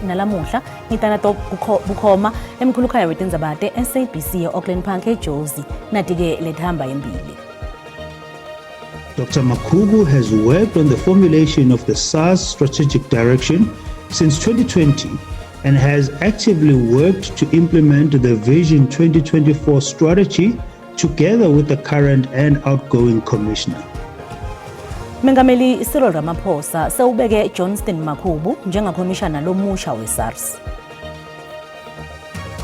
nalamuhla ngitana to bukhoma emkhulukhaya wetindzaba te-SABC e-Auckland Park eJozi nati-ke letihamba embili. Dr. Makhubu has worked on the formulation of the SARS strategic direction since 2020 and has actively worked to implement the Vision 2024 strategy together with the current and outgoing commissioner. Mengameli Cyril Ramaphosa sewubeke Johnston Makhubu njengakhomishana lomusha we-SARS.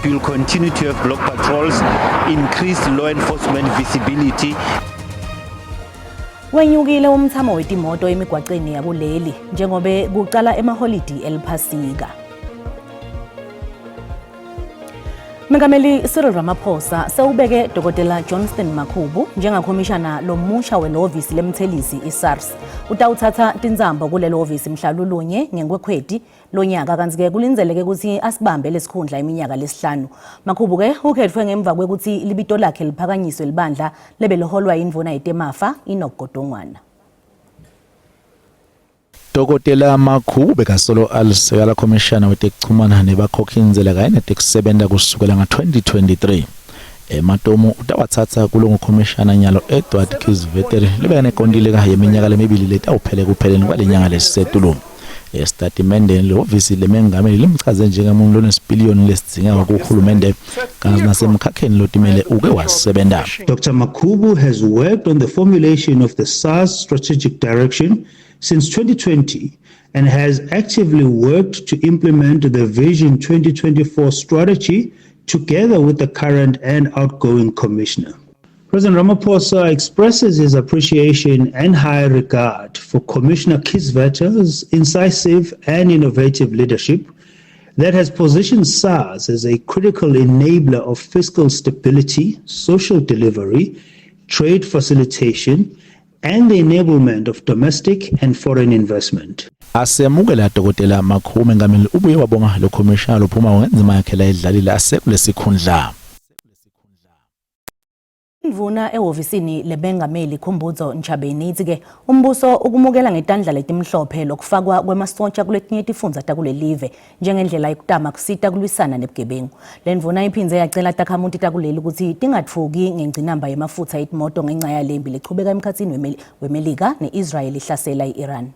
We'll continue to have block patrols, increase law enforcement visibility. Wenyukile umthamo wetimoto emigwaceni yakuleli njengobe kuqala emaholidi eliphasika. Mengameli Cyril Ramaphosa sewubeke Dr Johnston Makhubu njengakhomishana lomusha welihhovisi lemthelisi iSARS. Utawuthatha tintsambo kulelo hhovisi mhla lulunye ngenkwekhweti lonyaka kantsi-ke kulindzeleke kutsi asibambe lesikhundla iminyaka lesihlanu. Makhubu-ke ukhetfwe ngemva kwekutsi libito lakhe liphakanyiswe libandla lebeliholwa yindvuna yetemafa Enoch Godongwana. Dokotela Makhubu bekasolo alisekela khomishana wetekuchumana nebakhokhindzela kanye netekusebenta kusukela nga-2023. Ematomu utawatsatsa kulongukhomishana nyalo Edward Kieswetter lebekanekontileka yeminyaka lemibili letawuphela ekupheleni kwalenyanga lesisetulu. Esitatimendeni lehhovisi lemengameli limchaze njengemuntu lonesipiliyoni lesidzingeka kuhulumende kantsi nasemkhakheni lotimele uke wasebenta. Dr. Makhubu has worked on the formulation of the SARS strategic direction since 2020 and has actively worked to implement the Vision 2024 strategy together with the current and outgoing commissioner. President Ramaphosa expresses his appreciation and high regard for Commissioner Kieswetter's incisive and innovative leadership that has positioned SARS as a critical enabler of fiscal stability, social delivery, trade facilitation, and the enablement of domestic and foreign investment. Asemukela Dokotela Makhubu Mengameli ubuye wabonga lo khomishana lophuma ngenzima yakhe layidlalile asekulesikhundla. Indvuna ehhovisini lebengameli Khumbudzo Ntshavheni itsi-ke umbuso ukumukela ngetandla letimhlophe lokufakwa kwemasotsha kuletinye tifundza takulelive njengendlela yekutama kusita kulwisana nebugebengu. Le ndvuna iphindze yacela takhamuti takuleli kutsi tingatfuki ngengcinamba yemafutsa etimoto ngenca yalempi lechubeka emkhatsini weMelika ne-Israel ihlasela i-Iran.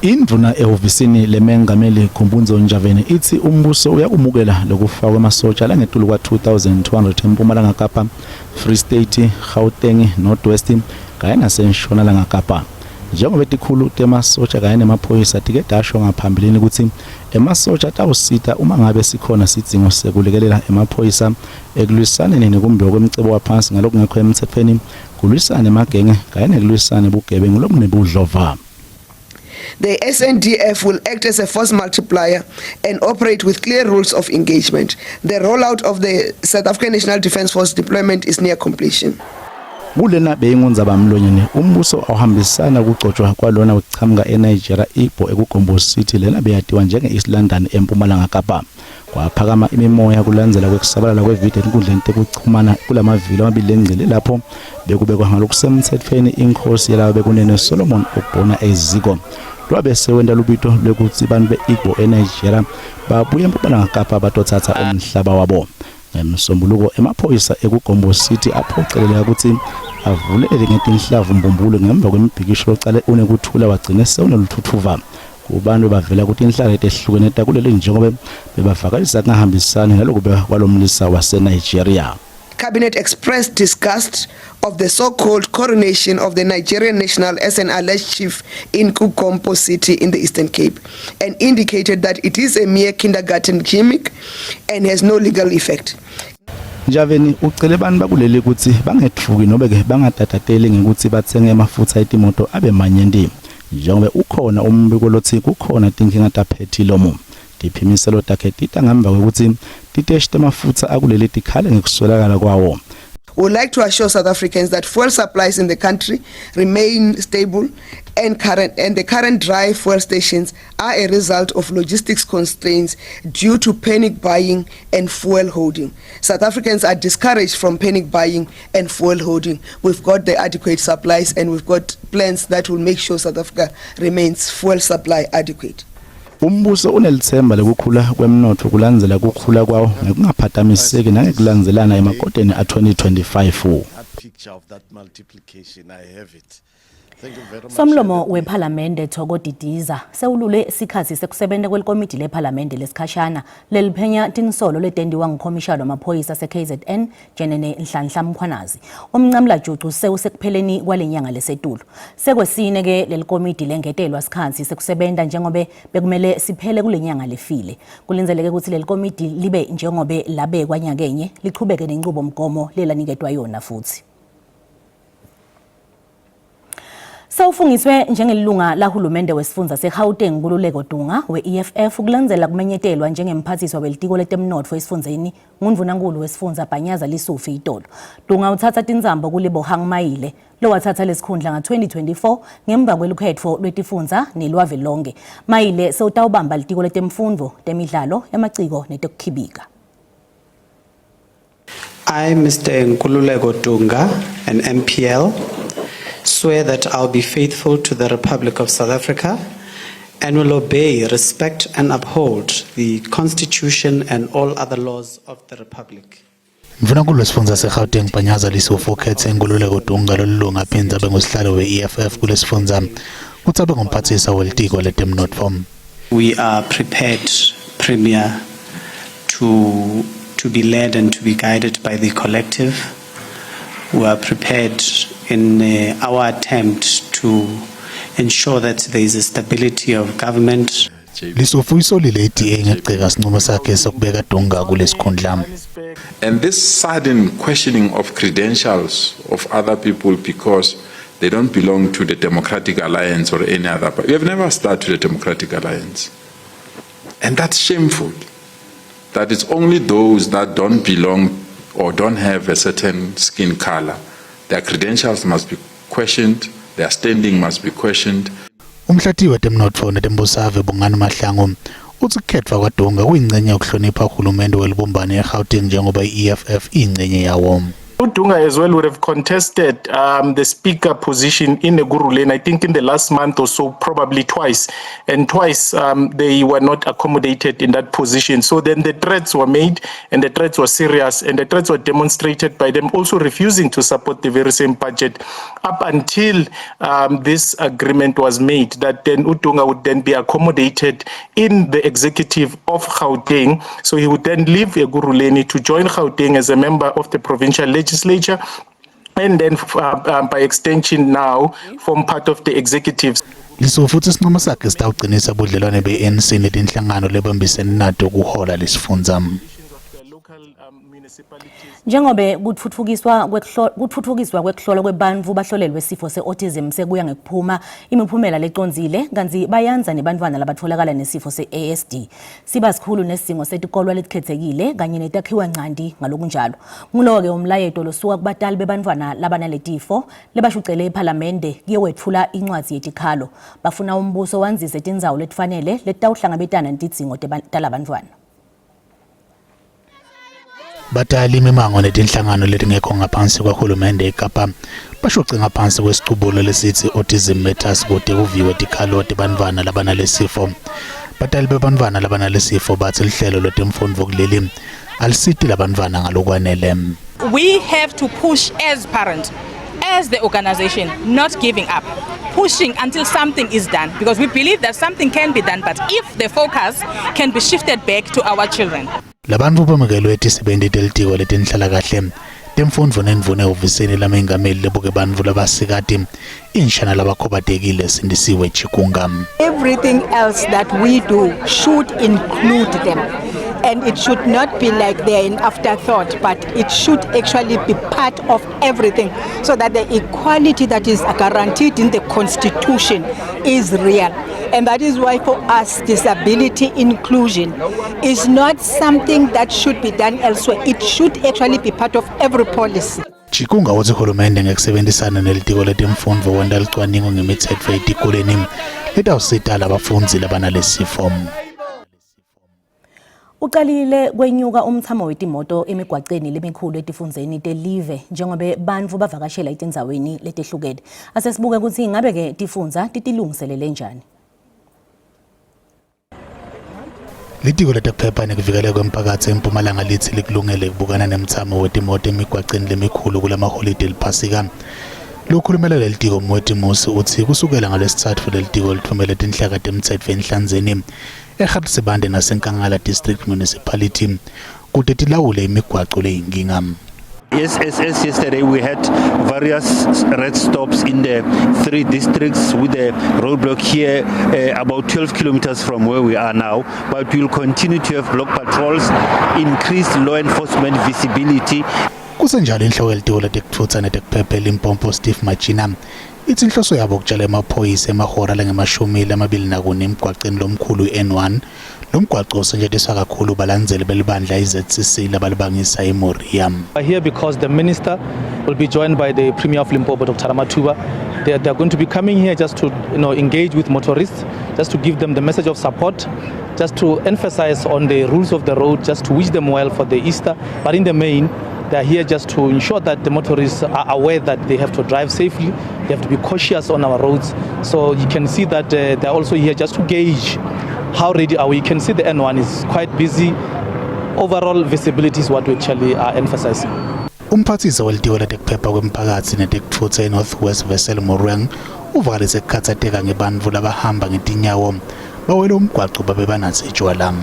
Indvuna ehhovisini lemengameli Khumbudzo Ntshavheni itsi umbuso uyakumukela lokufakwa emasotsha langetulu kwa-2200 eMpumalanga Kapa, Free State, Gauteng, North West kanye naseNshonalanga Kapa. Njengoba tikhulu temasotsha kanye nemaphoyisa tike tasho ngaphambilini kutsi emasotsha atawusita uma ngabe sikhona sidzingo sekulekelela emaphoyisa ekulwisaneni nekumbiwa kwemcebo waphansi ngalokungekho emtsetfweni kulwisana nemagenge kanye nekulwisana nebugebengu lobunebudlova. The SANDF will act as a force multiplier and operate with clear rules of engagement. The rollout of the South African National Defence Force deployment is near completion. Kulena beyingundzaba mlonyeni umbuso awuhambisana kugcotshwa kwalona wekuchamuka eNigeria Igbo ekuGombo City lena beyatiwa njenge-East London eMpumalanga Kapa. Kwaphakama imimoya kulandzela kwekusabalala kwevidiyo enkundleni tekuchumana kulamavili amabili lengcile lapho bekubekwa ngalokusemtsetfweni inkhosi yalaba bekunene Solomon Ogbonna Eziko lwabe sewenta lubito lwekutsi bantfu be-Igbo eNigeria babuye eMpumalanga Kapa batothatha umhlaba wabo. Ngemsombuluko emaphoyisa ekuGombo City aphoceleleka kutsi avulele ngetinhlavu mbumbulu ngemva kwemibhikisho locale unekuthula wagcine sewunelutfutfuva kubantu bavela kutinhlaka letehlukene takuleli njengobe bebavakalisa kungahambisani nalokubekwa kwalomlisa waseNigeria. Cabinet expressed disgust of the so-called coronation of the Nigerian national as an alleged chief in KuGompo City in the Eastern Cape and indicated that it is a mere kindergarten gimmick and has no legal effect. Ntshavheni ucele bantfu bakuleli kutsi bangetfuki nobe ke bangatatateli ngekutsi batsenge emafutsa etimoto abe manyenti njengobe ukhona umbiko lotsi kukhona tinkinga taphethilomu. Tiphimiselo takhe tita ngemva kwekutsi titeshi temafutsa akuleli tikhale ngekuswelakala kwawo. We would like to assure South Africans that fuel supplies in the country remain stable and current and the current dry fuel stations are a result of logistics constraints due to panic buying and fuel hoarding. South Africans are discouraged from panic buying and fuel hoarding. We've got the adequate supplies and we've got plans that will make sure South Africa remains fuel supply adequate. Umbuso unelitsemba lekukhula kwemnotfo kulandzela kukhula kwawo ngekungaphatamiseki nangekulandzelana emakodeni a-2025. Somlomo wePhalamende Thoko Didiza sewulule sikhatsi sekusebenta kwelikomidi lePhalamende lesikhashana leliphenya tinsolo letentiwa ngukhomishana wamaphoyisa ase-KZN Jenene Nhlanhla Mkhwanazi. Umncamlajucu sewusekupheleni kwalenyanga lesetulu. Sekwesine ke lelikomidi lengetelwa sikhatsi sekusebenta njengobe bekumele siphele kulenyanga lefile. Kulindzeleke ukuthi lelikomidi libe njengobe labekwa nyakenye lichubeke nenchubomgomo lelaniketwa yona futhi. Sewufungiswe njengelilunga lahulumende wesifundza seGauteng Nkululeko Dunga we-EFF kulandzela kumenyetelwa njengemphathiswa welitiko letemnotfo esifundzeni ngundvunankulu wesifundza Panyaza Lesufi itolo. Dunga utsatsa tintsambo kuLebohang Maile lowatsatsa lesikhundla nga-2024 ngemva kwelukhetfo lwetifundza nelwavelonkhe. Maile sewutawubamba litiko letemfundvo, temidlalo, emaciko netekukhibika. I, Mr. Nkululeko Dunga, an MPL, swear that I'll be faithful to the Republic of South Africa and will obey, respect, and uphold the Constitution and all other laws of the Republic. Ndvunankulu wesifundza seGauteng Panyaza Lesufi ukhethe Nkululeko Dunga lolilunga aphindze abe ngusihlalo we-EFF kulesifundza kutsi abe ngumphatsisa welitiko letemnotfo. We are prepared, Premier, to, to be led and to be guided by the collective. We are prepared in our attempt to ensure that there is a stability of government. Lesufi uyisolile i-DA ngekugceka sincumo sakhe sokubeka Dunga kulesikhundla. And this sudden questioning of credentials of other people because they don't belong to the Democratic Alliance or any other. But we have never started to the Democratic Alliance. And that's shameful. That it's only those that don't belong or don't have a certain skin color. Their credentials must be questioned, their standing must be questioned. Umhlatiyi wetemnotfo netembusave Bongani Mahlangu utsi kukhetfwa kwaDunga kuyincenye yokuhlonipha uhulumende welubumbano eGauteng njengoba i-EFF iyincenye yawo. Udunga as well would have contested the speaker position in Ekurhuleni, I think in the last month or so, probably twice. And twice they were not accommodated in that position. So then the threats were made, and the threats were serious, and the threats were demonstrated by them also refusing to support the very same budget up until this agreement was made that then Udunga would then be accommodated in the executive of Gauteng. So he would then leave Ekurhuleni to join Gauteng as a member of the provincial legislature, and then by extension now form part of the executives. Lesufi futsi sincumo sakhe sitawucinisa budlelwane be-ANC netinhlangano lebambisene nato kuhola lesifundza. Njengobe kutfutfukiswa kutfutfukiswa kwekuhlolwa kwebantfu bahlolelwe sifo se-autism sekuya ngekuphuma imiphumela lecondzile kantsi bayandza nebantfwana labatfolakala nesifo se-ASD. Siba sikhulu nesidzingo setikolwa letikhethekile kanye netakhiwa ncanti ngalokunjalo. Ngulowo-ke umlayeto losuka kubatali bebantfwana labanaletifo lebashucele ephalamende kuyewetfula incwadzi yetikhalo. Bafuna umbuso wandzise tindzawo letifanele letitawuhlangabetana netidzingo talabantfwana. Batali imimango netinhlangano letingekho ngaphansi kwahulumende eKapa bashuce ngaphansi kwesicubulo lesitsi Autism Matters kute kuviwe tikhalo tebantfwana labanalesifo. Batali bebantfwana labanalesifo batsi lihlelo lwetemfundvo kuleli alisiti labantfwana ngalokwanele. We have to push as parents, as the organization, not giving up, pushing until something is done because we believe that something can be done, but if the focus can be shifted back to our children. Labantfu bamukelwe tisebenti telitiko letinhlalakahle temfundvo nendvuna ehhovisini lamengameli lebuke bantfu labasikati insha nalabakhubatekile Sindisiwe Chikunga. Everything else that we do should include them. And it should not be like they're an afterthought, but it should actually be part of everything so that the equality that is guaranteed in the Constitution is real. And that is why for us, disability inclusion is not something that should be done elsewhere. It should actually be part of every policy. Chikunga utsi hulumende ngekusebenzisana nelitiko letemfundvo wenta licwaningo ngemitsetfo etikoleni letawusita labafundzi labanalesifo. Ucalile kwenyuka umthamo wetimoto emigwaceni lemikhulu etifundzeni telive njengobe bantfu bavakashela etindzaweni letehlukene. Asesibuke kutsi ngabe-ke tifundza titilungiselele njani. Litiko letekuphepha nekuvikeleka kwemphakatsi eMpumalanga litsi likulungele kubukana nemtsamo wetimoto emigwaceni lemikhulu kulamaholide eliphasika. Lokhulumela lelitiko Mweti Musi utsi kusukela ngalwesitsatfu lelitiko litfumele tinhlaka temtsetfo enhlanzeni eGert Sibande naseNkangala District Municipality kute tilawule imigwaco leyinkinga. Yes, as yesterday we had various red stops in the three districts with the roadblock here about 12 kilometers from where we are now. But we will continue to have block patrols, increased law enforcement visibility. Kusenjalo inhloko yelitiko letekutfutsa netekuphepha eLimpopo Steve Machina itsi inhloso yabo kutshala emaphoyisa emahora langemashumi lamabili nakune emgwaceni lomkhulu i-N1. Lo mgwaco usetjentiswa kakhulu balandzeli belibandla i-ZCC labalibangisa eMoria. Are here because the minister will be joined by the Premier of Limpopo, Dr. Ramatuba. They are going to be coming here just to engage with motorists, just to give them the message of support, just to emphasize on the rules of the road, just to wish them well for the Easter. But in the main, they are here just to ensure that the motorists are aware that they have to drive safely, they have to be cautious on our roads. So you can see that they're also here just to gauge how ready are we. You can see the N1 is quite busy. Overall visibility is what we actually are emphasizing. Umphathisi welitiko letekuphepha kwemphakatsi netekutfutsa eNorth West Wessel Morweng uvakalise kukhatsateka ngebantfu labahamba ngetinyawo bawele umgwaco babe banatse tjwala.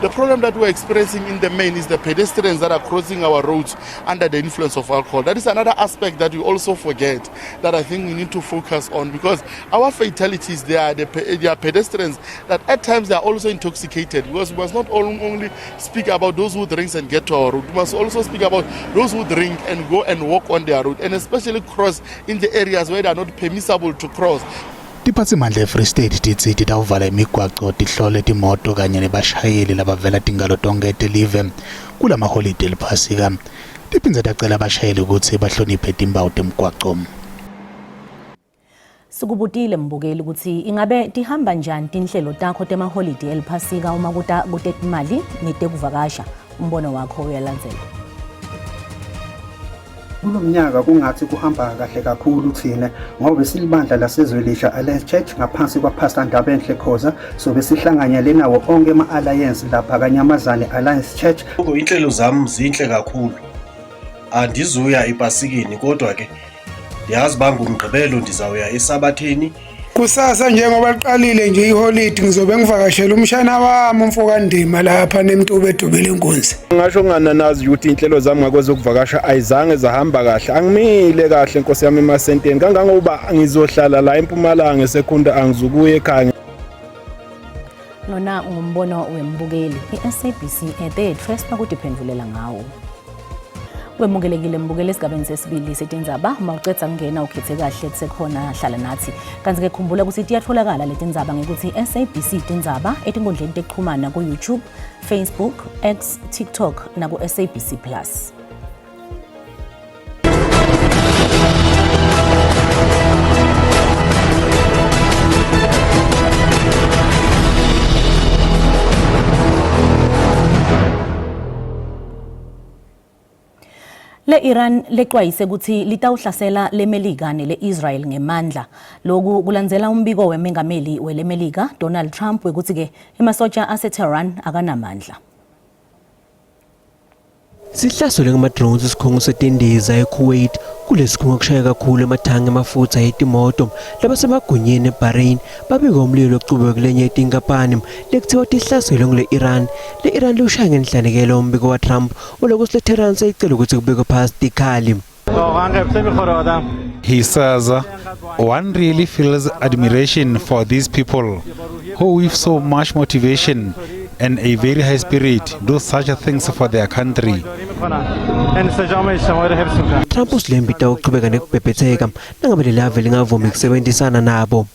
The problem that we're experiencing in the main is the pedestrians that are crossing our roads under the influence of alcohol. That is another aspect that we also forget that I think we need to focus on, because our fatalities, they are pedestrians that at times they are also intoxicated, because we must not only speak about those who drink and get to our road, we must also speak about those who drink and go and walk on their road, and especially cross in the areas where they are not permissible to cross. Tiphatsimandla eFree State titsi titawuvala imigwaco tihlole timoto kanye nebashayeli labavela tingalo tonkhe telive kulamaholide eliphasika. Tiphindze tacela abashayeli kutsi bahloniphe timpawu temgwaco. Sikubutile mbukeli ukuthi ingabe tihamba njani tinhlelo takho temaholidi eliphasika uma kuta kutetimali netekuvakasha. Umbono wakho uyalandzela. Kulo mnyaka kungathi kuhamba kahle kakhulu thina ngoba silibandla laseZwelisha Alliance Church ngaphansi kwaPastor Ndabenhle Khoza, sobe sihlanganyele nawo onke ama-alliance lapha kaNyamazane Alliance Church. Inhlelo zami zinhle kakhulu. Andizuya epasikeni, kodwa ke ndiyazi uba ngumgqibelo ndizawuya esabatheni. Kusasa njengoba liqalile nje iholidi, ngizobe ngivakashela umshana wami umfokandima lapha nemtuba edubile inkunzi. Ngasho ngananazi ukuthi inhlelo zami ngakwezokuvakasha ayizange zahamba kahle. Angimile kahle, nkosi yami, emasenteni kangangokuba ngizohlala la eMpumalanga esekhunda, angizukuya ekhaya. Lona ngumbono wembukeli. I-SABC ethe bakutiphendvulela ngawo. Wemukelekile mbukeli esigabeni sesibili setindzaba. Uma ucedza kungena ukhethe kahle kusekhona, hlala nathi. Kanti-ke khumbula ukuthi tiyatholakala letindzaba ngekuthi SABC Tindzaba etinkundleni tekuchumana ku-YouTube, Facebook, X, TikTok naku-SABC Plus. Le-Iran lexwayise ukuthi litawuhlasela leMelika nele-Israel ngemandla. Lokhu kulandzela umbiko wemengameli weleMelika Donald Trump wekuthi-ke emasotsha aseTehran akanamandla. Sihlaselwe ngama-drones isikhungo setindiza eKuwait. Kulesikhungo kushaya kakhulu emathangi emafutha etimoto. Labasemagunyeni eBahrain babika umlilo ocubuke kulenye yetinkampani lekuthiwa tihlaselwe ngule Iran. Le Iran liwushaya ngenhlanekelo umbiko waTrump ulokuthi le Tehran seyicela ukuthi kubekwe phasi tikhali. He says, one really feels admiration for these people who, with so much motivation and a very high spirit, do such things for their country. Trump usilembi itawuchubeka nekubhebhetheka nangabe lelave lingavumi kusebenzisana nabo.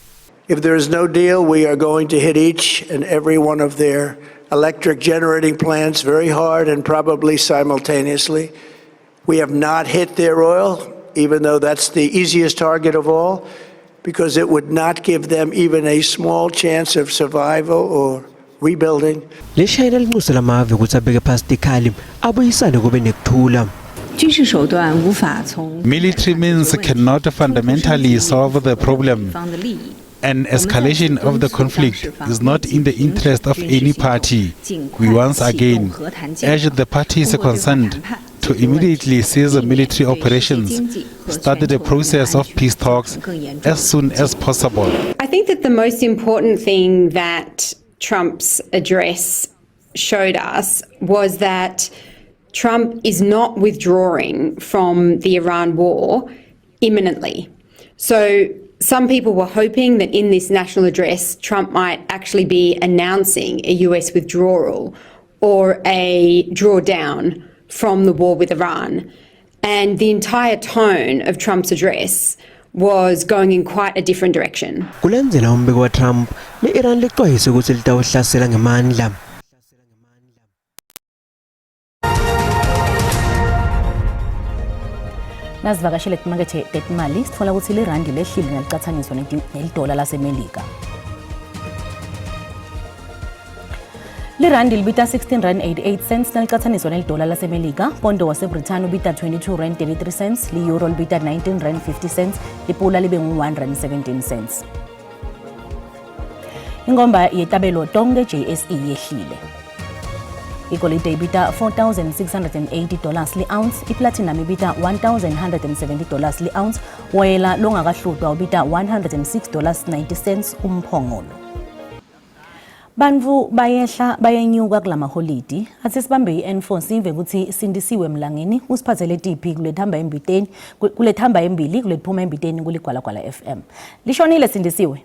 If there is no deal, we are going to hit each and every one of their electric generating plants very hard and probably simultaneously. We have not hit their oil, even though that's the easiest target of all, because it would not give them even a small chance of survival or rebuilding. Leshayina linxusa lamave ukuthi abeke phasi tikhali abuyisane kube nekuthula. 军事手段无法从 Military means cannot fundamentally solve the problem. 方的利益。An escalation of the conflict is not in the interest of any party. We once again urge the parties concerned to immediately cease military operations, start the process of peace talks as soon as possible. I think that the most important thing that Trump's address showed us was that Trump is not withdrawing from the Iran war imminently. So some people were hoping that in this national address, Trump might actually be announcing a US withdrawal or a drawdown from the war with Iran. And the entire tone of Trump's address was going in quite a different direction. Kulandzela umbiko waTrump, le-Iran licwayise kutsi litawuhlasela ngemandla. Nasivakashele timakethe tetimali sitfola kutsi lirandi lehlile nalicatsaniswa nelidola laseMelika. Lirandi libita 16 rand 88 cents nalicatsaniswa nelidola laseMelika. Pondo waseBrithani ubita 22 rand 33 cents, li-euro libita 19 rand 50 cents, lipula libe ngu-1 rand 17 cents. Ingomba yetabelo tonke JSE yehlile. Igolide ibita 4680 dollars li-ounce, iplatinum ibita 1170 dollars li-ounce, woyela longakahlutwa ubita 106 dollars 90 cents umphongolo. Bantfu bayehla bayenyuka kulamaholidi athi sibambe i-N4 sive ukuthi Sindisiwe Mlangeni usiphathele tiphi kulethamba embiteni kulethamba embili kulethuma embiteni kuligwalagwala FM. Lishonile Sindisiwe.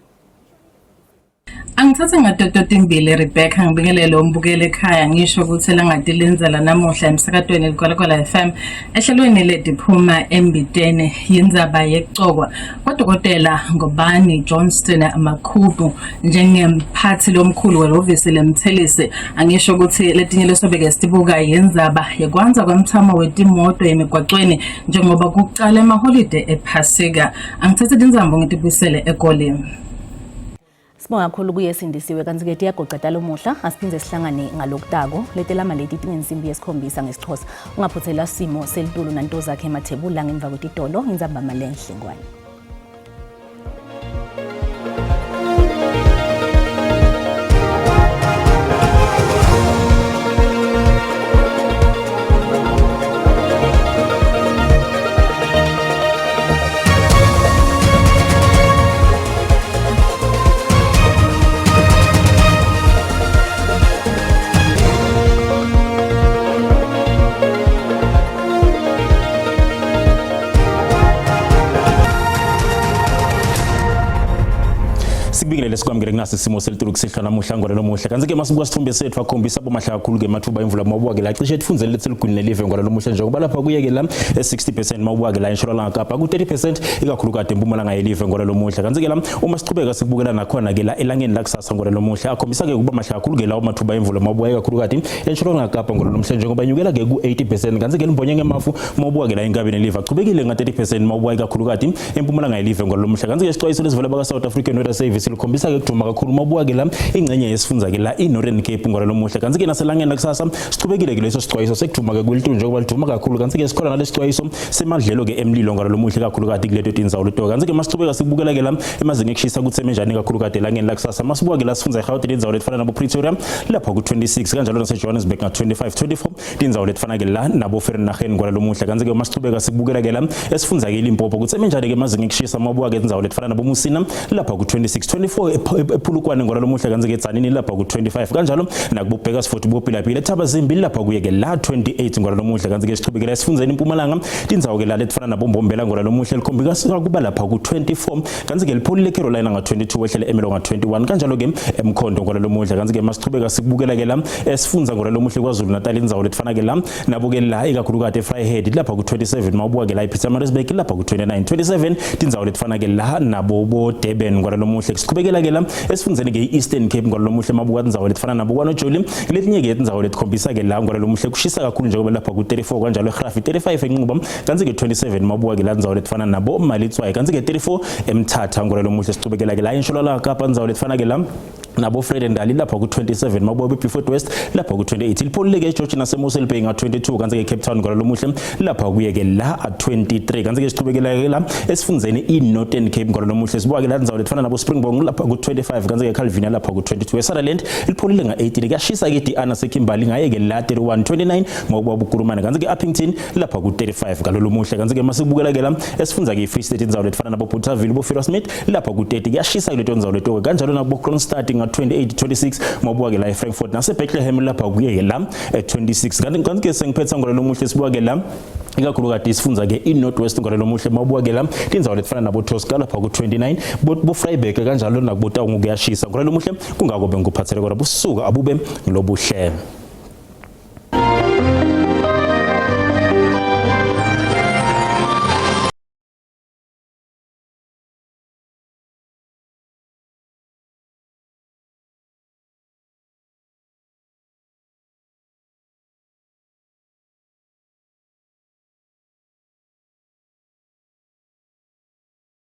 Angithathe ngadodoti Rebecca ngibingelele umbukeli ekhaya ngisho ukuthi langatilindzela namuhla emsakatweni Ligwalagwala FM ehlelweni lediphuma embiteni yindzaba yekucokwa kwadokotela Ngobani Johnston Makhubu njengemphathi lomkhulu welhovisi lemthelisi. Angisho ukuthi letinye lesobeke sitibuka yindzaba yekwandza kwemthamo wetimoto emigwacweni njengoba kucala emaholide ephasika. Angithathe tintsambo ngitibuyisele egolini. Sibonga kakhulu kuye Sindisiwe kanti ke tiyagoca talomuhla asiphindze sihlangane ngalokutako letelama leti tingensimbi yesikhombisa ngesiXhosa ungaphuthela simo selitulu nanto zakhe emathebula ngemva kwetitolo intsambama lenhle ngwane. Sikubingelele sikwamukele kunasi isimo selitulu kusihlwa namuhla ngolelo muhle kanti ke masibuka sithombe sethu akhombisa bomahla kakhulu ke mathuba imvula mawubuka ke la cishe ethunzeni lethu nelive ngolelo muhle njengoba lapha kuye ke la 60% mawubuka ke la entshonalanga Kapa ku 30% ikakhulukati empumalanga yelive ngolelo muhle kanti ke la uma sichubeka sikubukela nakhona ke la elangeni lakusasa ngolelo muhle akhombisa ke ukuba mahle kakhulu ke lawo mathuba emvula mawubuka ikakhulukati entshonalanga Kapa ngolelo muhle njengoba nyukela ke ku 80% kanti ke limbonye ngemafu mawubuka ke la inkabini live achubekile nga 30% mawubuka ikakhulukati empumalanga yelive ngolelo muhle kanti ke isixwayiso lesivela baka South African Weather Service likhombisa ke kuduma kakhulu mawubuka ke la ingxenye yesifundza ke la i-Northern Cape ngolelo muhle kanti ke naselangeni lakusasa sichubekile ke leso sixwayiso sekuduma ke kwelitulu njengoba liduma kakhulu kanti ke sikhona nalesixwayiso semadlelo ke emlilo ngalo lomuhle kakhulukati kuleto tindzawo leto kanti ke masichubeka sikubukela ke la emazinga ekushisa kutsi emenjani kakhulukati elangeni lakusasa masibuka ke la sifundza eGauteng tindzawo letifana nabo Pretoria lapha ku-26 kanjalo nase-Johannesburg nga-25 24 tindzawo letifana ke la nabo Vereeniging ngalo lomuhle kanti ke masichubeka sikubukela ke la esifundza ke Limpopo kutsi emenjani ke emazinga ekushisa mabuka ke tindzawo letifana nabo Musina lapha ku-26 24 ePhulukwane ngalo lomuhle kanti ke Tzaneen lapha ku-25 kanjalo nakubo Burgersfort bopilapila eThabazimbi lapha kuye ke la 28 ngalo lomuhle kanti ke sichubekela esifundzeni impumalanga tindzawo ke la letifana nabo Mbombela ngalo lomuhle likhombika kuba lapha ku-24 kanti ke lipholile eCarolina nga-22 wehlele eMelo nga-21 kanjalo ke eMkhondo ngalo lomuhle kanti ke masichubeka sikubukela ke la esifundza ngalo lomuhle KwaZulu Natal indzawo letifana ke la nabo ke la ikakhulukati eVryheid lapha ku-27 mawubuka ke la ePietermaritzburg lapha ku-29 27 tindzawo letifana ke la nabo bo Durban ngalo lomuhle sichubekela ke la esifundzeni ke i-Eastern Cape ngalo lomuhle mabuka tindzawo letifana nabo kwaNojoli letinye ke tindzawo letikhombisa ke la ngalo lomuhle kushisa kakhulu njengoba lapha ku-34 kanjalo eGrafi 35 eNxuba kanti ke 27 mabuka ke la tindzawo letifana nabo Malitswayi kanti ke 34 eMthatha ngalo lomuhle sichubekela ke la eNtshonalanga Kapa tindzawo letifana ke la Nabo Vredendal lapha ku-27, mabuka be-Beaufort West lapha ku-28, lipholile-ke eGeorge naseMossel Bay nga-22, kanti-ke Cape Town ngalo lomuhle lapha kuye-ke la 23. Kanti-ke sichubekela-ke la esifundzeni i-Northern Cape ngalo lomuhle, sibuka-ke la ndzawo letifana nabo Springbok lapha ku-25, kanti-ke Calvinia lapha ku-22. eSutherland lipholile nga-18, kuyashisa-ke i-Diana seKimberley ngaye-ke la 31 29 ngokuba bukulumane, kanti-ke Upington lapha ku-35 ngalolu muhle. Kanti-ke masibukela-ke la esifundza-ke i-Free State, indzawo letifana nabo Bothaville, bo Smith lapha ku-30, kuyashisa kuleto ndzawo leto, kanjalo nabo Kroonstad nga-28 26, mawubuka-ke la eFrankfurt naseBethlehem lapha kuye la 26. Kanti-ke sengiphetha ngolelo muhle, sibuka-ke la ikakhulukati isifundza-ke i-North West ngolelo muhle, mawubuka-ke la tindzawo letifana nabo-Tosca lapha ku-29, bo-Vryburg kanjalo nakuboTaung, kuyashisa ngolelo muhle. Kungako bengikuphathele kodwa busuka abube lobuhle.